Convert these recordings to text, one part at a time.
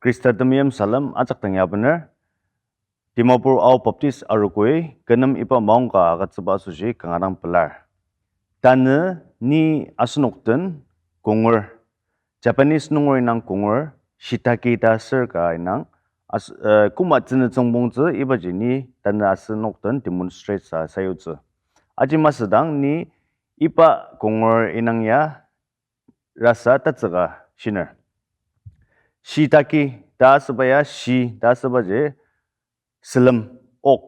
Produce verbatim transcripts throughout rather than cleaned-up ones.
Khrista temeim salem ajak dang ya bener. Dimapur Ao Baptist Arogoi kü nem iba maongka agütsüba asoshi kanga dang pelar. Tanü ni asenok den konger, Japanese nunger indang konger, shiitake ta aser ka indang, as-, eh, koma tsüngtsüng pongtsü ibaji ni tanü asenok den demonstrate sa sayutsü. Aji masüdang ni iba konger indang ya rasa tatsüka shiner. Shiitake ta asüba ya, shi ta asübaji, sülen, ok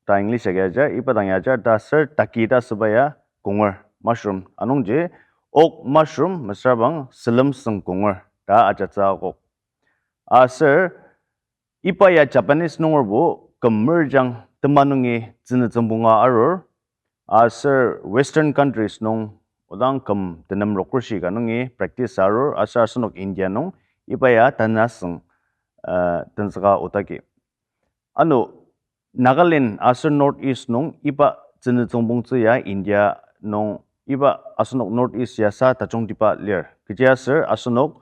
ta English agi ajar, iba dang ya ajar, ta aser take ta asüba ya konger, mushroom. Anungji ok mushroom mesüra bang sülen süng konger ta ajatsü akok. Aser iba ya Japanese nungerbo küm merjang tema nungi tsüngtsüng punga arur. Aser Western countries nung odang küm tenem rokershi ka nungi practice arur, aser asenok India nung iba ya tanü süng, uh, tenzüka otaki. Ano Nagaland aser North East nung iba tsüngtsüng pongtsü ya India nung iba asenok North East ya sa tajungtiba lir. Kechiaser asenok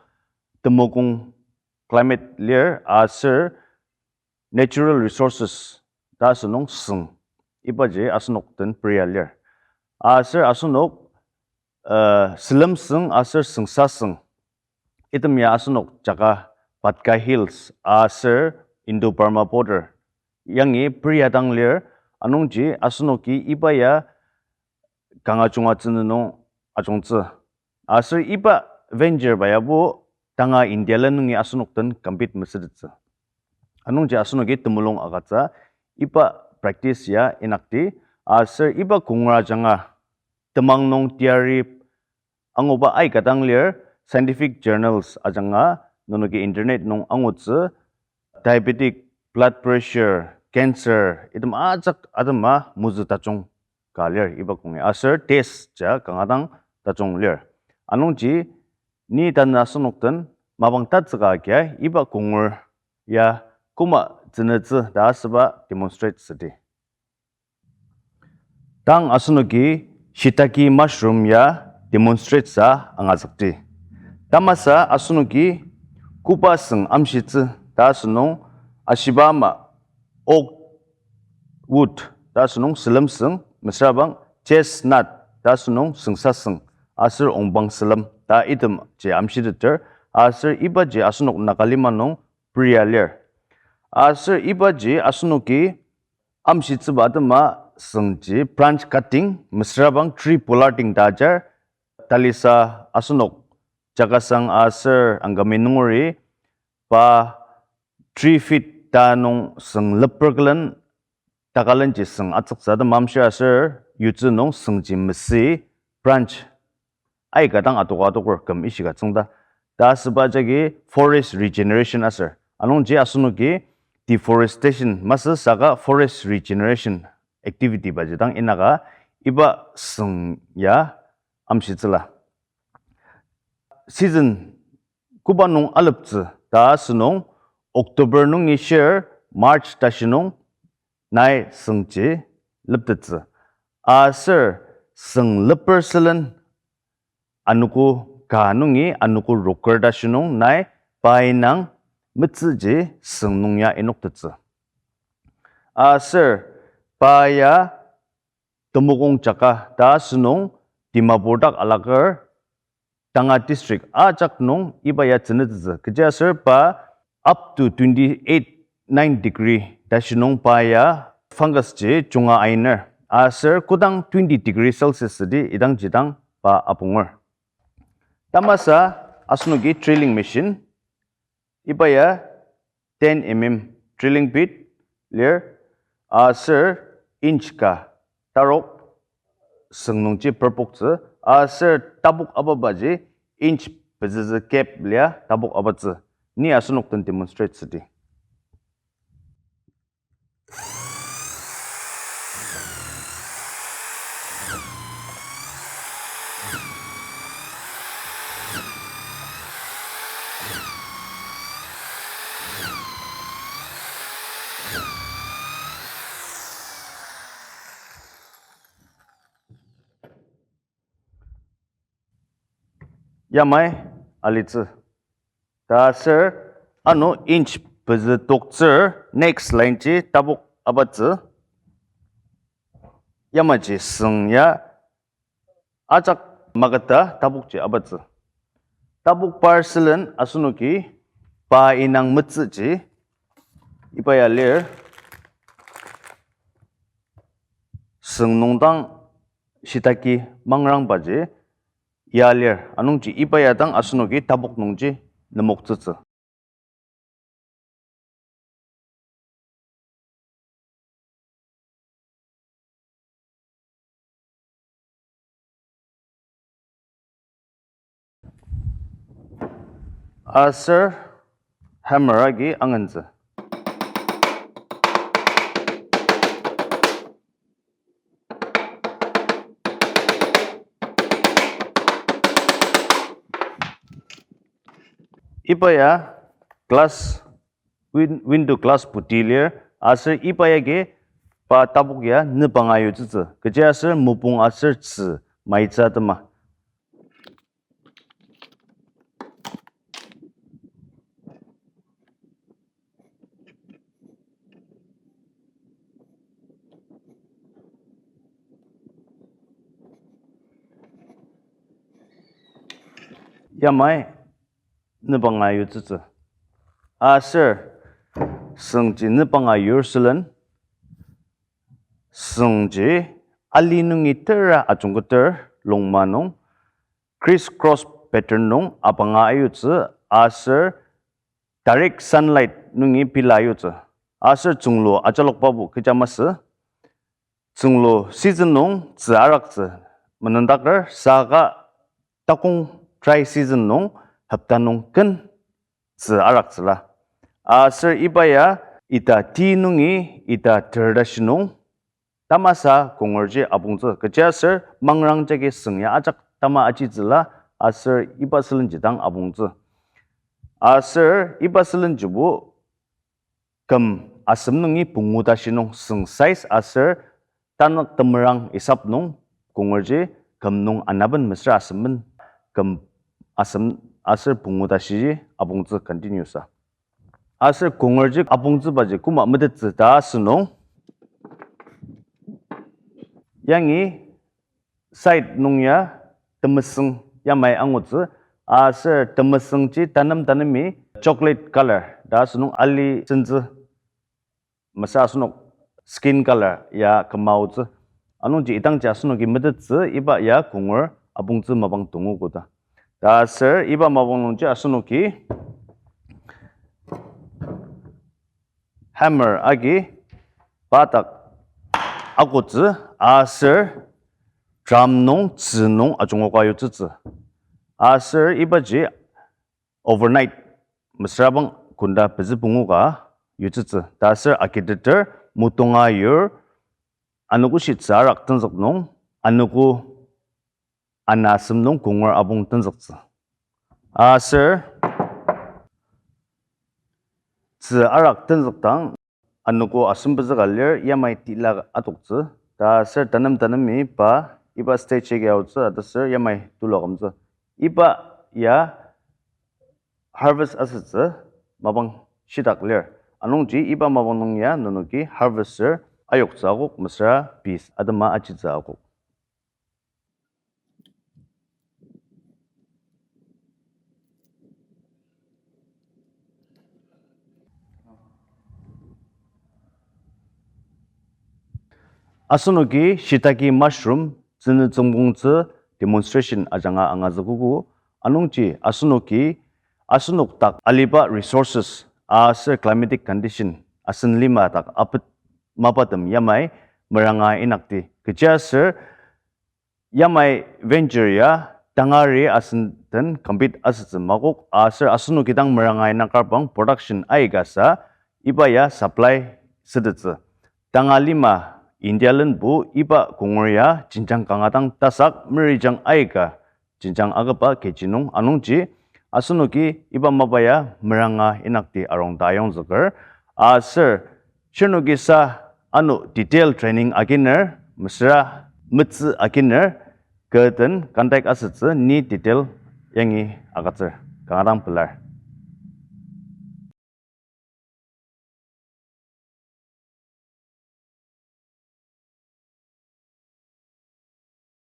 temokong climate lir aser natural resources ta asünung süng. Ibaji asenok den peria lir. Aser asenok, uh, sülen süng aser süngsa süng. Item ya asenok jaka Patkai Hills aser Indo-Burma border yangi peria dang lir, anungji asenoki iba ya kanga junga tsünü nung ajungtsü. Aser iba venture ba yabo tanga India le nungi asenok den compete mesütettsü. Anungji asenoki temulung agütsü iba practice ya inyakdi, aser iba konger ajanga temang nung teyari anguba aika dang lir, scientific journals ajanga nenoki internet nung angutsü, diabetic, blood pressure, cancer, item ajak atema mozü tajung ka lir iba kongi. Aser test ja kanga dang tajung lir. Anungji ni tanü asenok den mapang tatsüka agi iba konger ya koma tsünütsü ta asüba demonstrate südi. Tang asenoki shiitake mushroom ya demonstrate sa angazükdi. Tamasa asenoki koba süng amshitsü ta asünung ashiba ama oak wood ta asünung sülen süng, mesüra bang chestnut ta asünung süngsa süng, aser ongpang sülen ta itemji amshiteter, aser ibaji asenok Nagalima nung peria lir. Aser ibaji asenoki amshitsüba atema süngji branch cutting, mesüra bang tree pollarding ta ajar, talisa asenok Chakhesang aser Angami nungeri pa three feet ta nung süng leper külen, takalenji süng atsüktsü atema amshi aser yutsü nung süngji mesi branch aika dang adoka adoker küm ishika tsüngda. Ta asüba jagi forest regeneration aser. Anungji asenoki deforestation masü saka forest regeneration activity baji dang inaka iba süng ya amshitsüla. Season koba nung aleptsü ta asünung October nungi shir March tashi nung nai süngji leptettsü. Aser süng leper sülen anogo ka nungi anogo roker tashi nung nai pa indang metsüji süng nung ya inoktettsü. Aser pa ya temokong jaka ta asünung Dimapur dak alaker tanga district ajak nung iba ya tsünütettsü. Kechiaser pa up to twenty-eight, nine degree tashi nung pa ya fungus ji junga ainer. Aser kodang twenty degree Celsius südi idangji dang pa apunger. Tamasa asenoki drilling machine, iba ya ten mm drilling bit lir, aser inch ka tarok süng nungji perpoktsü, aser tapok ababaji inch pezüzü kep lia tapok abatsü. Ni asenok den demonstrate südi. Yamai alitsü. Ta aser Ano inch pezü toktsür, next line ji tapok abatsü. Yamaji süng ya ajak maketa tapokji abatsü. Tapok par sülen asenoki pa indang metsüji iba ya lir. Süng nung dang shitak mangrangbaji ya lir. Anungji iba ya dang asenoki tapok nungji nemoktsütsü. Aser hammer agi angentsü. Iba ya glass, win-, window glass puti lir, aser iba yagi pa tapok ya nübanga yutsütsü, kechiaser mopung aser tzü maitsü atema. Yamai nübanga yutsütsü. Aser süngji nübanga yur sülen, süngji ali nungi tera ajungketer longma nung criss cross pattern nung abanga ayutsü, aser direct sunlight nungi pila ayutsü. Aser tsünglu ajalokbabo kecha masü. Tsünglu season nung tzü araktsü menendaker saka takong dry season nung hopta nung ken tzü araktsüla. Aser iba ya ita ti nungi ita ter tashi nung tamasa kongerji apongtsü. Kechiaser mangrang jagi süng ya ajak tama ajitsüla, aser iba sülenji dang apongtsü. Aser iba sülenjibo küm asem nungi pungu tashi nung süng size aser tanük temerang isap nung kongerji küm nung anaben mesüra asemen küm asem aser pungu tashi apongtsü continue sa. Aser kongerji apongtsübaji koma metettsü ta asünung yangi side nung ya temesüng yamai angutsü, aser temesüngji tanem tanemi chocolate color ta asünung ali sentsü, mesüra asenok skin color ya kümaotsü. Anungji idangji asenoki metettsü iba ya konger apongtsü mapang tongu koda. Ta aser iba mapang nungji asenoki hammer agi pa dak akotsü aser drum nung tzü nung ajungoka yutsütsü. Aser ibaji overnight mesürabang kunda pezü pungu ka yutsütsü. Ta aser akiteter mutonga yur anogo shi tzü arak tenzük nung anogo ana asem nung konger apong tenzüktsü. Aser tzü arak tenzükdang anogo asem pezüka lir yamai tila atoktsü. Ta aser tanem tanemi pa iba stage agi aotsü ta aser yamai tulu akümtsü. Iba ya harvest asütsü mapang shitak lir. Anungji iba mapang nung ya nenoki harvester ayoktsü akok mesüra piece atema ajitsü akok. Asenoki shiitake mushroom tsünü tsüngpongtsü demonstration ajanga angazükogo. Anungji asenoki asenok dak aliba resources aser climatic condition asen lima dak apet mapatem yamai meranga inyakdi. Kechiaser yamai venture ya tangari asen den compete asütsü makok aser asenoki dang meranga inyakar bang production aikasa iba ya supply sütettsü. Tanga lima India lenbo iba konger ya jenjang kanga dang tasak merijang aika jenjang akaba kechi nung. Anungji asenoki iba mapa ya meranga inyakdi arung ta ayongzüker. Aser shirnoki sa ano detail training aginer mesüra metsü aginer kü den contact asütsü ni detail yangi agütsür kanga dang pelar.